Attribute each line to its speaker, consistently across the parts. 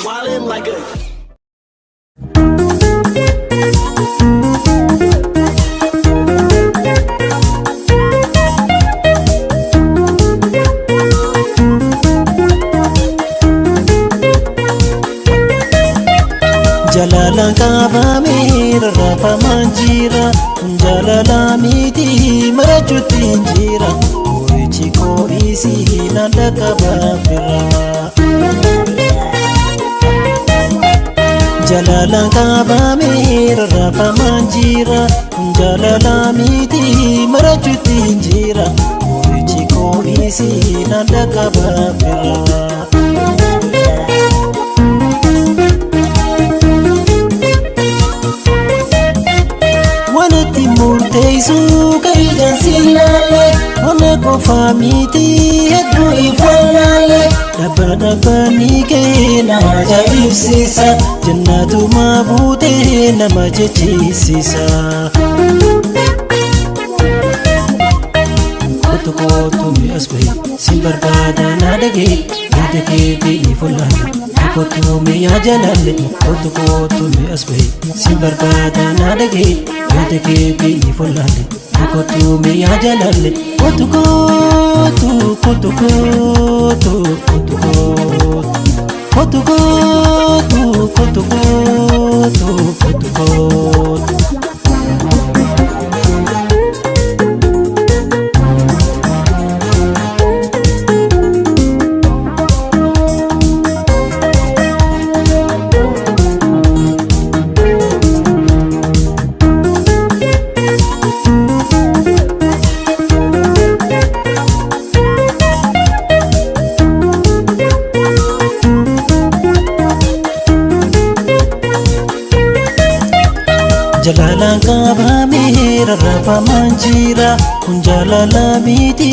Speaker 1: Wildin' like a
Speaker 2: Jalalaan qabamee rarraafamaan jira. Kun jaalala miti marachuutti hin jira. Qorichi koo isii naan dhaqqabaa fira. Jalalaan qabamee rarraafamaan jira. Kun jaalala miti marachuutti hin jira. Qorichi koo isii naan dhaqqabaa fira. Wanti murteessu kan si ilaale Ona qofa miti hedduu if wallaale. Dhaba dhabanii kee nama ajaa'ibsiisa. Jannatuma buutee nama jechisiisa. Kootu kootu mi as bahi sin barbaada na dhagahi yaada keetii ni fullaale. Kootu mi yaa jalalle kootu kootu mi as bahi sin barbaada na dhagahi yaada keetii ni fullaale. Kootu mi yaa jalalle kootu kootu kootu kootu kootu kootu kootu kootu kootu kootu kootu. Jalalaan qabamee rarraafamaan jira. Kun jaalala miti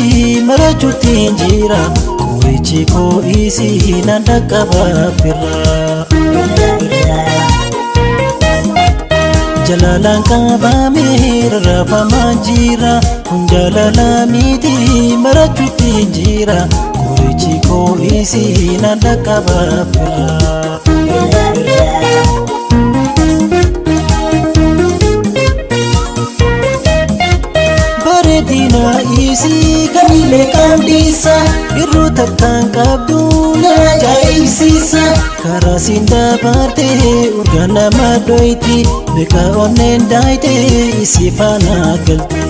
Speaker 2: marachuutti hin jira. Qorichi koo isii naan dhaqqabaa fira. Jalalaan qabamee rarraafamaan jira. Kun jaalala miti marachuutti hin jira. Qorichi koo isii naan dhaqqabaa fira. Bareedina isii kamilee qabdiisa. Irruu takkaan qabdu na ajaa'ibsiisa. Karaa siin dabartee urgaa nama dhoyti. Beekaa onneen daayitee isii faana galti.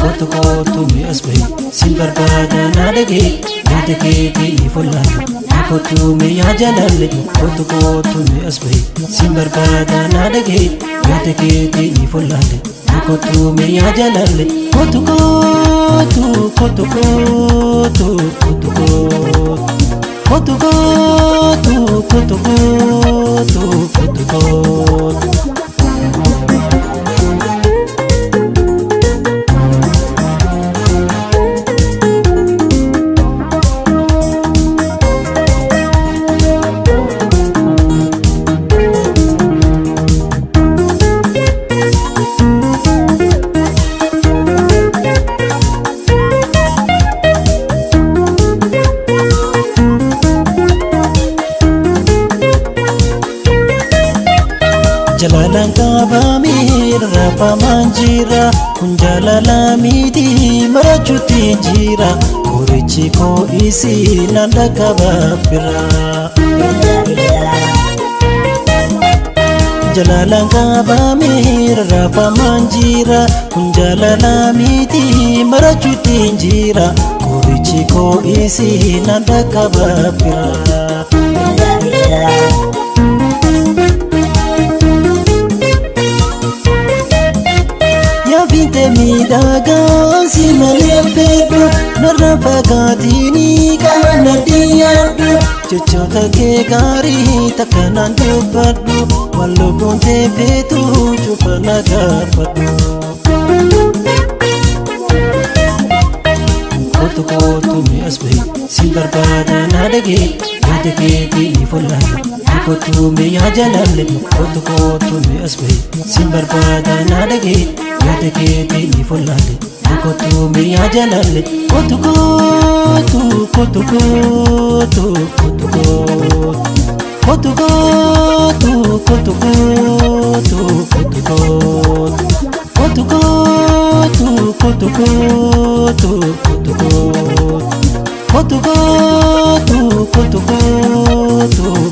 Speaker 2: Kootu kootu mi as bahi sin barbaada na dhagahi yaada keetii ni fullaale. Kootu mi yaa jalalle kootu kootu mi as bahi sin barbaada na dhagahi yaada keetii ni fullaale. Kootu mi yaa jalalle kootu kootu kootu kootu kootu kootu kootu kootu kootu kootu kootu. Jalalaan qabamee rarraafamaan jira. Kun jaalala miti marachuutti hin jira. Qorichi koo isii naan dhaqqabaa fira. Jalalaan qabamee rarraafamaan jira. Kun jaalala miti marachuutti hin jira. Qorichi koo isii naan dhaqqabaa fira. Yaafinte miidhagaa si malee fedhu narra fagaatini qaama na dhiyaadhu. Jechoota kee gaarii takka naan dubbadhu waan lubbuun teefeetu cufa na gaafadhu. Kootu kootu mi as bahi sin barbaada na dhagahi yaada keetii ni fullaale. Kootu mi yaa jalalle kootu kootu mi as bahi sin barbaada na dhagahi yaada keetii ni fullaale. Kootu mi yaa jalalle kootu kootu kootu kootu kootu kootu kootu kootu kootu kootu kootu kootu kootu kootu kootu kootu kootu kootu kootu kootu.